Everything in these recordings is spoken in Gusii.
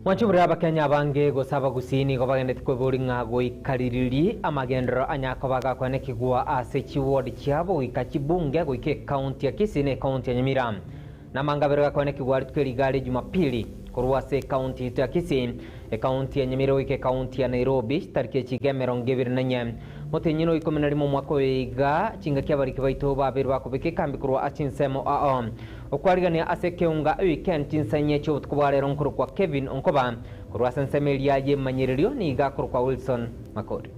Mwanche buna Abakenya abange gose Abagusii nigo bagendetie kweboria ng'a goika ririri amagenderero anyakoba gakwanekigwa ase chiward chiabo goika chibunge goika ecounty ya Kisii na ecounty ya Nyamira. Namangabero abere gakwanekigwa rituko eri iga ria Jumapili korwa ase ecounty yaito ya Kisii, ecounty ya Nyamira goika ecounty ya Nairobi chitariki echi iga 24 motienyi no 11 omwaka oyo iga chingaki abariki baito babere bakobeka ekambi korwa ase chinsemo ao. Okwarigania ase ekeunga eweekend chinsa inye chi'obotuko bwa rero nkorokwa Kevin Onkoba, korwa ase ensemo eria y'emanyererio nigo akorokwa Wilson Makori.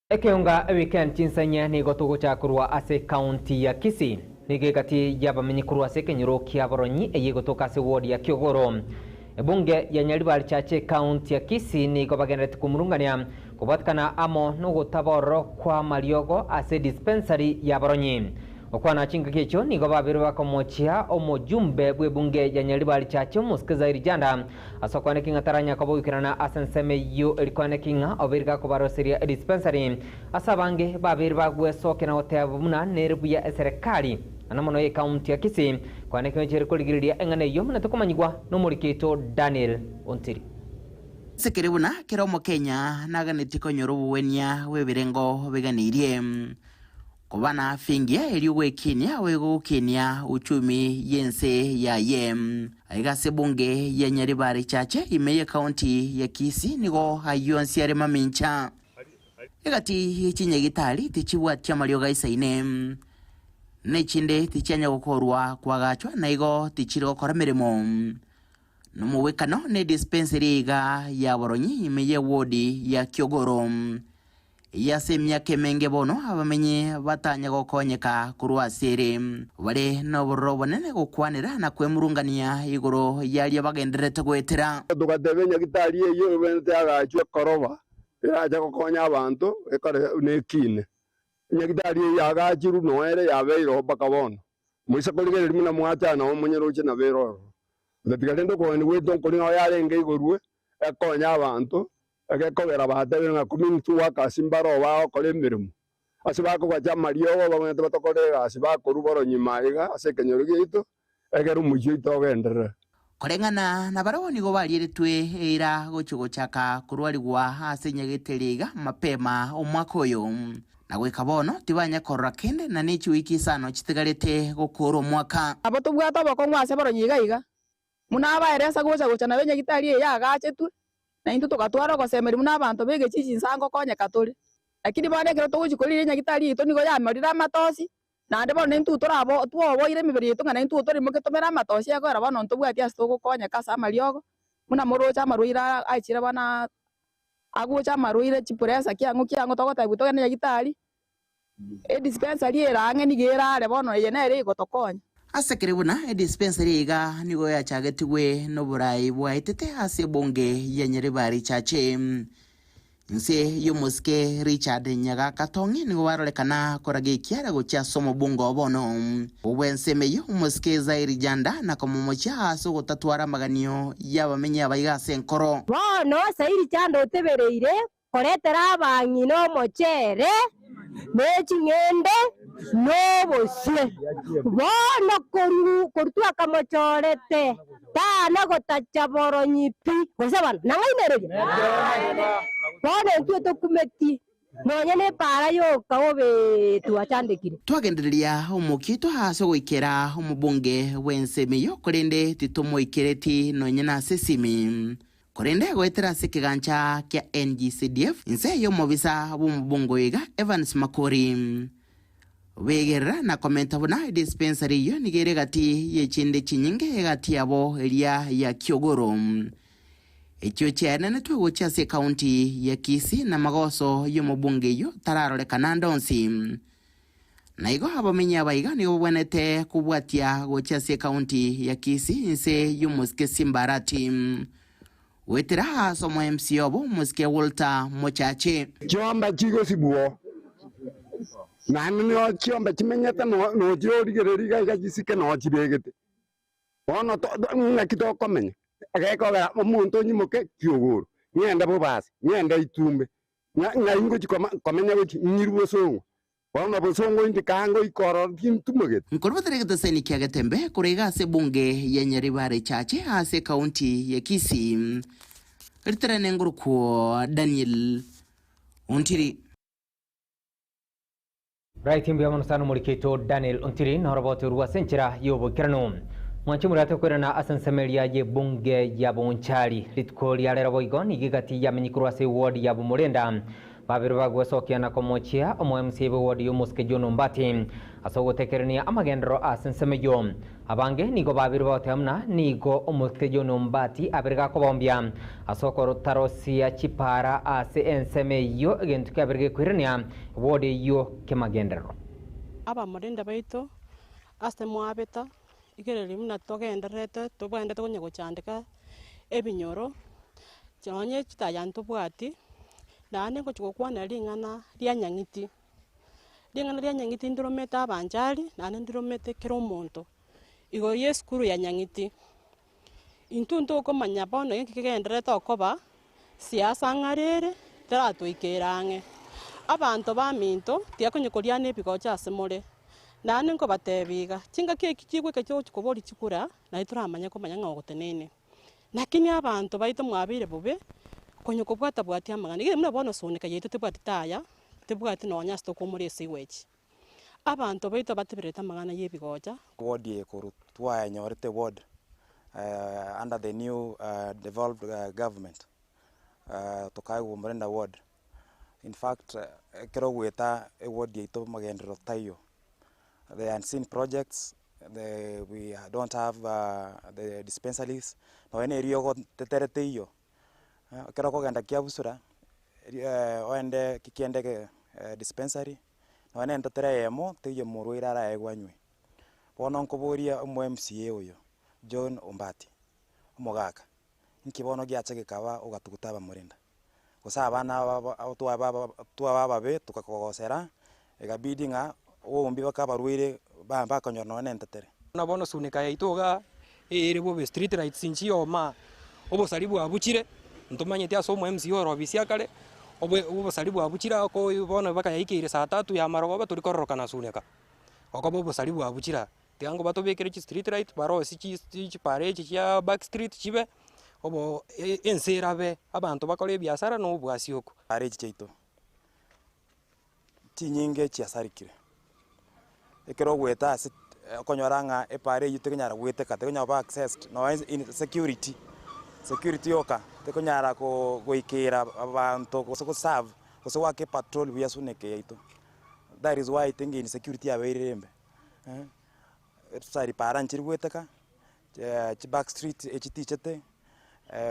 Ekeunga eweekend chinsa inye nigo togocha korwa ase ecounty ya Kisii. Nigo egati y'abamenyi korwa ase ekenyoro kia Boronyi eyio egotoka ase ward ya Kiogoro. Ebunge ya Nyaribari Chache ecounty ya Kisii nigo bagendererete komurungania kobwatekana amo nogotaba ororo kwa amariogo ase dispensary ya Boronyi. Gokwana chingaki echio nigo babeirwe bakomochia omojumbe bw'ebunge ya Nyaribari Chache Omosike Zairi Janda ase okwaneki ng'a taranya koba goikerana ase ensemo eyio erikwaneki ng'a obeire gakobaroseria edispensary ase abange babeire bagwesokia na goteba buna nere buya eserekari na mono y'ecounty ya Kisii kwaneki ng'a chere korigereria eng'ana eyio buna tokomanyigwa nomoriki oito Daniel Ontiri. Ase kere buna kera Omokenya naganetie konyora obogwenia bw'ebirengo biganeirie. Koba na afya engiya erio gwekinia boigo gokinia uchumi y'ense yaye. Aiga ase ebunge ya Nyaribari Chache ime y'ecounty ya Kisii nigo ayio onsi are mamincha. Egati ye chinyagitari tichibwati amariogo aisaine, na echinde tichianya gokorwa koagachwa na igo tichiri gokora emeremo. Nomogwekano ne dispensary iga ya Boronyi ime y'ewodi ya Kiogoro. Eyio ase emiaka emenge bono abamenyi batanya gokonyeka korwa ase ere. Bare nobororo obonene gokwanera na kwemurungania igoro y'aria bagendererete goetera. Togateba enyagitari eyio ebenerete agachwe ekoroba erache gokonya abanto ekore buna ekiine. Enyagitari eyio yagachirwe nonya ere yabeire oo mpaka bono. Moise korigereria buna mwachana nabo monyeroche nabo ere ororo. Otatiga rende okogania gwaito nkori nonya yarenge igorwe ekonye abanto, egekogera batebire ng'a community workers mbare oo bagokora emeremo. Ase bakogacha amariogo babwenerete batokore egasi bakorwa bororo nyuma iga ase ekenyoro giaito, egere omochie oito ogenderere. Koreng'ana nabarabwo nigo barieretwe eira gochia gochaka korwarigwa ase enyagetari iga mapema omwaka oyo, na goika bono tibanya korora kende na ne chiwiki isano chitigarete gokoora omwaka. Nabo tobwate obokong'u ase boronyi iga iga, buna abaeresa gocha gocha nabo enyagitari eye yaagachetwe, na intwe togatwara ogosemeria buna abanto b'egechichi inse ngokonyeka tore. Lakini bono ekero togochia korigia enyagitari yaito nigo yamorire amatosi, Naende bono intwe torabo twoboire emebere yaito ng'a naintwe torimoke tomere amatosi egoera bono ntobwati ase togokonyeka ase amariogo, buna moroche amarwaire aa aichire bono aa agocha amarwaire chipressure kiang'o kiang'o togotebiwa togende nyagitari, edispensary ere ang'e nigo ere are bono eye nere egotokonya. Ase kere buna edispensary iga nigo yachagetigwe noborai bwaetete ase ebunge ya Nyaribari Chache. Inse y'omosike Richard Nyagaka Tong'i nigo barorekana koraga ekiara gochia ase omobungo o bono bw'ensemo eyio omosike Zairi Janda na komomochia ase ogotatwara amaganio y'abamenyi abaiga ase enkoro. Bono Zairi Janda otebereire koretera abang'ina omochere, ne ching'ende, na obosie. Bono korwa twakamochorete Tana gotacha boronyi pi, gose abana, nang'ainereria? Bono intwe tokumeti, nonya nepaara yoka obe twachandekire. Twagendereria omokia oito ase ogoikera omobunge bw'ensemo eyio, korende titomoikereti nonya nase esimi. Korende goetera ase ekegancha kia NGCDF, inse y'omobisa bw'omobunge oyo iga, Evans Makori. Begerera na komenta buna edispensary eyio nigo ere egati y'echinde chinyinge egati yabo eria ya Kiogoro. Echio chiaenenetwe gochia ase ecounty ya Kisii na magoso y'omobunge eyio tararorekana ande onsi. Na igo abamenyi aba iga nigo babwenerete kobwatia gochia ase ecounty ya Kisii inse y'omosike Simba Arati. Goetera ase omo-MC obo omosike Walter Mochache. Chiombe chigosibwa, naende nigo chiombe chimenyete nochire origereria iga iga chisike noo chibegete. Bono ng'aki tokomenya? Egekogera omonto onyimoke kiogoro, ng'ende bobasi, ng'ende itumbe, ng'ai ngochi komenya gochi ng'irwe bosongo. Bono na bosongo inde kaango ikororo tintumogete. Nkorobotera egeteseni kia Getembe korwa iga ase ebunge ya Nyaribare Chache ase ekaunti ya Kisii. Riterane ngorokwo Daniel Ontiri. Right mbuya mono sana omoriki oito Daniel Ontiri norobote orwo ase enchera y'oboikeranu. Mwanche omorate koirana ase ensemo eria y'ebunge ya Bonchari. Rituko ria rero boigo nigo egati yamenyi korwa ase eward ya Bomorenda babere bagwesokia na komochia omo MCA bw'eward y'Omosike John Ombati ase ogotekerania amagenderero ase ensemo eyio. Abange nigo babere bagoteba buna nigo Omosike John Ombati abere gakobombia ase okotarosia chipara ase ensemo eyio egento kiabere gekoirania eward eyio kemagenderero. Abamorenda baito ase mwabeta, igereri buna togendererete tobwenerete konya gochandeka ebinyoro, nonye chitaya ntobwati, naende ngochia gokwanera ring'ana ria nyang'iti. Ring'ana ria nyang'iti ndiromete abanchari, naende ndiromete kera omonto, igoro ya esukuru ya nyang'iti. Intwe ntokomanya bono ng'aki kegendererete okoba, siasa ng'are ere, teratoikera ang'e. Abanto baminto, tiga konya koriana ebigocha ase more. Naende nkobatebia iga, chingaki eki chigoika chigochi koboria chikura, naye toramanye komanya ng'a ogoteneine. Lakini abanto baito mwabeire bobe, konya kobwata bwatia amang'ana. Egere buna bono sonika yaito tebwati taya, tebwati nonya ase tokoumora esigwechi. Abanto baito batebererete amang'ana y'ebigocha. Ward eye korwa twayenyorete ward under the new devolved government tokaegwa Omorenda ward. In fact ekero ogoeta eward yaito magenderero taiyo, the unseen projects, the we don't have the dispensaries, nonye na eriogo tetere teiyo. Ekero okogenda Kiabusura, oende kikiende dispensary, nonye na entotere eyemo teiyo omorwaire araegwe anywe. Bono nkoboria omo MCA oyo, John Ombati, omogaka, inki bono giacha gekaba ogatuguta abamorenda? Gose abana aba twaba twaba ababe tokakogosera, ekabidi ng'a oboombi baka abarwaire ba bakonyora nonye na entetere. Buna bono sunika yaito igaa, ere bobe street lights nchioma, obosari bwabuchire, ntomanyeti ase omo MCA ore ofisi akare, obe obosari bwabuchire ako bono mpaka yaikeire saa tatu ya marogoba tori kororokana sunika, okoba obosari bwabuchire aa. Tiga ngo batobekere chi street light, barosie chi chipara echi chia back street chibe, obo ense erabe, abanto bakore ebiasara na obwasi oko. Para echi chiaito, chinyinge chiasarikire, ekero ogoeta ase okonyora ng'a epara eywo tekonyara goeteka, tekonyara koba accessed nonye in security, security yoka tekonyara ko goikera abanto gose go serve gose goaka epatrol buya ase eneke yaito. That is why I think insecurity yabeire embe. Tusari para nchiri goeteka, chi back street echi tichete,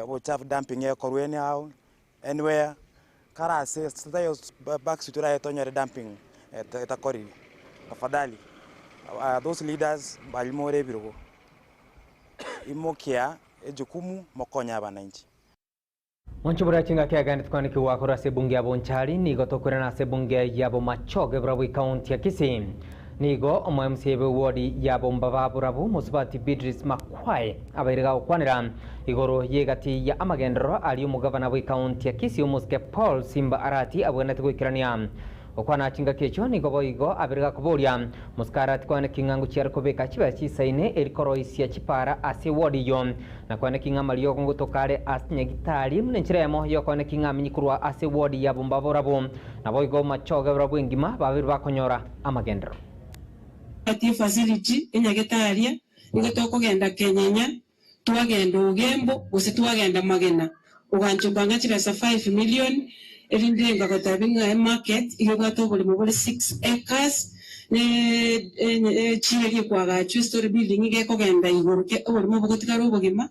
obochafu dumping ekorwa anyhow, anywhere, kare ase taiyo back street oraete onyore dumping etakoriri. Tafadhali those leaders baria more ebirogo, imokia ejukumu mokonye abananchi. Mwanche buna chingaki agende tokwanekigwa korwa ase ebunge ya Bonchari, nigo tokoirana ase ebunge ya Bomachoge Burabu ekaunti ya Kisii. Nigo omo MCA bwe ward ya Bombaba Burabu Mosubati Beatrice Makwai abaire gagokwanera igoro y'egati ya amagenderero aria omogavana bwe ekaunti ya Kisii omosike Paul Simba Arati abwenerete goikerania. Gokwana chingaki echio nigo boigo abere gakoboria Mosike Arati kwane king'ango chiare kobeka chibesa chisaine eri koroisia chipara ase eward eyio. Na kwane king'a amariogo ngotoka are ase nyagitari buna enchera eyemo y'okwane king'a amenyi korwa ase eward ya Bombaba Naboigo machoge barabwo engima babere bakonyora amagenderero. Ati facility enyagetaria nigo tokogenda Kenyenya, twagenda Ogembo gose twagenda Magena, ogancha okanga chibesa 5 million erinde ngagotebia ng'a emarket iga ebwate oboremo bore 6 acres ne echieri ekwagachwa estory building iga ekogenda igoro ke oboremo bogotigara obogima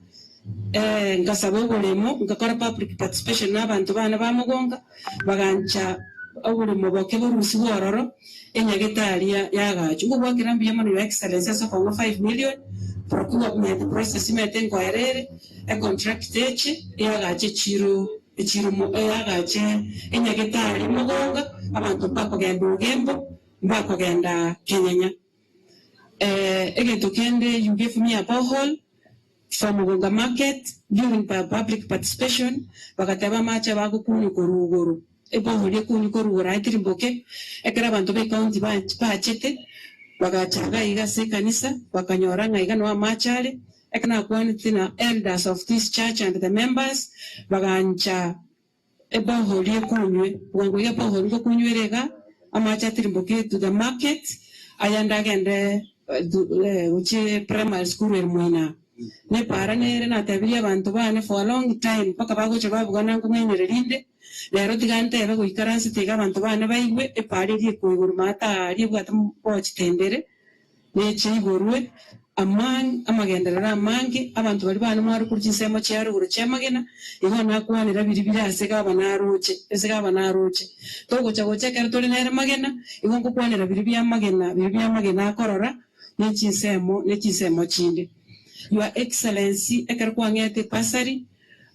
nkasaba oboremo nkakora public participation na abanto bane ba Mogonga bagancha oboremo boke borusiwe ororo enyagetaria yagachwa. Ngobwakera mbuya mono Your Excellency ase okong'a 5 million procurement process imete nkoerere econtract eche yagache echiro echiro yagache enyagetari Mogonga abanto mbakogenda Ogembo mbakogenda Kenyenya. Egento kende you gave me a borehole for Mogonga market during public participation bagateba amache bagokunywa korwa igoro. Ebohori ekunywa korwa etirimboke, ekero abanto ba ecounty bachete, bagacha iga iga ase ekanisa, bakanyora ng'a iga noo amache are, ekero nakwanete na elders of this church and the members, bagancha ebohori ekunywe, bwango iga ebohori ngokunywa ere iga, amache atirimboke to the market, ayande agende gochia primary school ere moina. Nepara nere natebirie abanto bane for a long time mpaka bagocha babugana nkong'ainere rinde, rero tiga ntebe goikaransete iga abanto bane baigwe epara eria ekoigorwa maate aaria ebwate bochitendere, neche igorwe amang amagenderero amange, abanto baria bane mware korwa chinsemo chia rogoro chi'amagena, igo nakwanera biria bire ase gavana aroche, ase gavana aroche. Togocha gocha ekero tore nere magena, igo nkokwanera biria bi'amagena, biria bi'amagena akorora, ne chinsemo, ne chinsemo chinde. Your Excellency, ekero kwang'ete ebursary,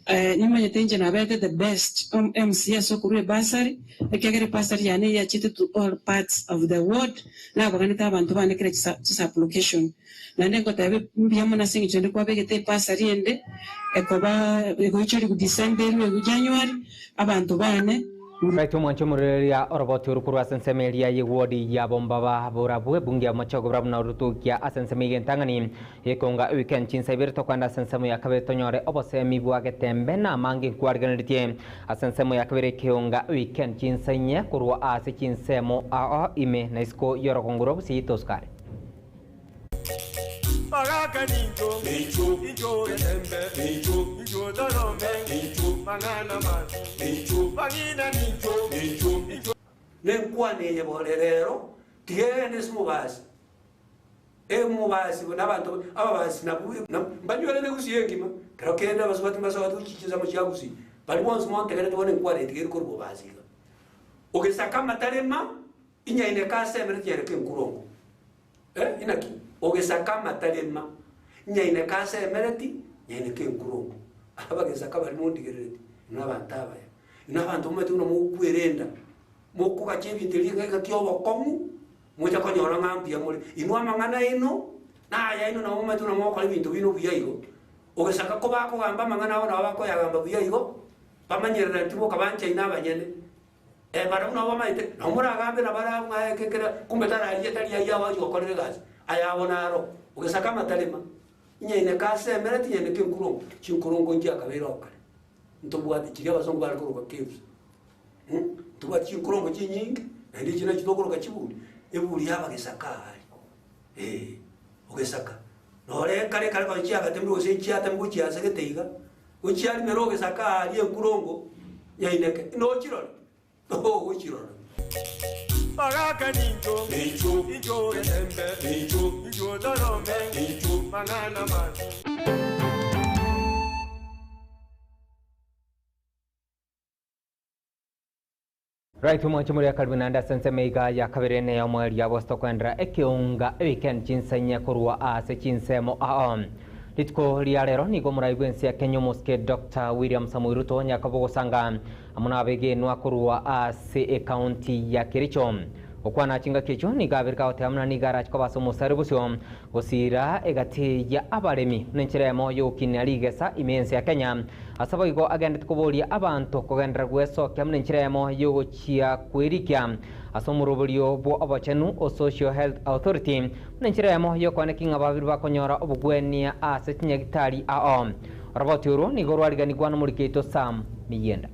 nimanyete inche nabete the best MCA ase okorua ebursary, ekiagera ebursary yane eyachete to all parts of the ward, nabaganete abanto bane kera chisublocation. Naende ngoteba mbuya mono ase eng'encho ende kwabegete ebursary ende, ekoba egoichorigwa December erwe January, abanto bane. Right omwancho omorereria oroboti oru korwa ase ensemo eria y'ewodi ya Bombaba borabwo ebunge ya Bomachoge borabwo na orutukia ase ensemo eye entang'ani yekonga eweekend chinsa ibere tokoenda ase ensemo ya kabere tonyore obosemi bwa getembe na amange nkwarigeneretie ase ensemo ya kabere ekeonga eweekend chinsa inye korwa ase chinsemo ao ime na isiko y'orogongo rwa Gusii tosukare. Bagaka nincho, incho getembe, incho torome, mang'ana mabi, bang'ina nincho, incho. Nenkwana eye bore rero, tiga egende ase omobasi, omobasi buna abanto ababasi nabwo mbanywerere gusii engima, kero kende abasubati mbasabate gochia chinsemo chia gusii, baria bonsi montegerete bono enkwana eye tiga eri korwa bobasi iga. Ogesaka amatarema, inyaineke ase emere tinyaineke enkurongo. Eh, inaki? Ogesaka amatarema, nyaineke ase emereti, nyaineke enkurongo. Abagesaka baria mondigerereti, inwe abanto abaya, inwe abanto momanyete buna mokwerenda, mokogacha ebinto erio iga engaki y'obokong'u, mocha konyora ng'a mbuya more. Inwe amang'ana aino, na aya aino nabo momanyete buna mogokora ebinto bino buya igo. Ogesaka kobakogamba amang'ana abo nabo bakoyagamba buya igo, bamanyererani boka banchaine abanyene. Barabwo nabo bamaete, nabo moragambe nabarabwo ng'a eke kera, kumbe tararia tari ayio agochia gokorera egasi, ayabo naro. Ogesaka amatarema, inyaineke ase emere tinyaineke enkurongo, chinkurongo nchiakabeire oo kare, ntobwate chiria abasongo bare koroka caves, ntobwate chinkurongo chinyinge, naende echi nachio tokoroka chiburi, eburi y'abagesaka aaria, eh, ogesaka. Nore kare kare konya chiagatemirwe gose nchiatemirwe gochia ase gete iga, Gochiarimera ogesaka aaria enkurongo yaineke, nochirore, ogochirora. Bagaka nincho, incho getembe, incho torome, mang'ana mabi. Right omwancho moria karibu naende ase ensemo iga ya kabere ne omoerio abo tokoendera ekeunga weekend chinsa korwa ase chinsemo ao. Rituko ria rero nigo omorai bw'ense ya Kenya omosike Dr. William Samoei Ruto nyakobo gosanga amo nabegenwa korwa ase ekaunti ya Kericho. Okwana chingaki echo nigo abirika goteba buna nigo arachi koba ase omosare bosio gosira egati ya abaremi nenchera emo yogokinia rigesa ime ense ya Kenya. Ase boigo agendete koboria abanto kogendera gwesokia buna enchera emo yogochia kwerikia ase omoroberio bwa obochenu o Social Health Authority buna enchera emo yokoaneki ng'a babiri bakonyora obogwenia ase chinyagitari ao. Oroboti oro nigo rwariganigwa nomorikeito Sam Miyenda.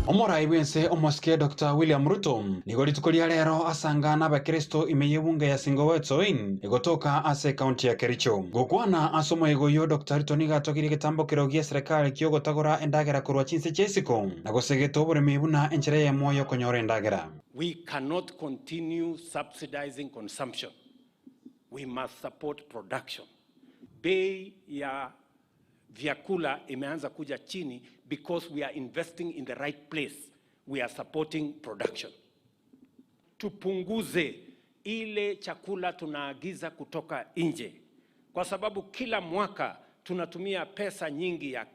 Omorai bwense omosike Dr. William Ruto nigo rituko ria rero asanga n'abakristo ime y'ebunge ya Singowetsoin egotoka ase ekaunti ya Kericho. Gokwana ase omoyega oyo Dr. Ruto nigo atogirie egetambokero gia serikali kiogotagora endagera korwa chinse chia isiko na gosegeta oboremi buna enchera eyemo yokonyora endagera. We cannot continue subsidizing consumption. We must support production. Bei ya vyakula imeanza kuja chini because we are investing in the right place. We are supporting production. Tupunguze ile chakula tunaagiza kutoka nje, kwa sababu kila mwaka tunatumia pesa nyingi ya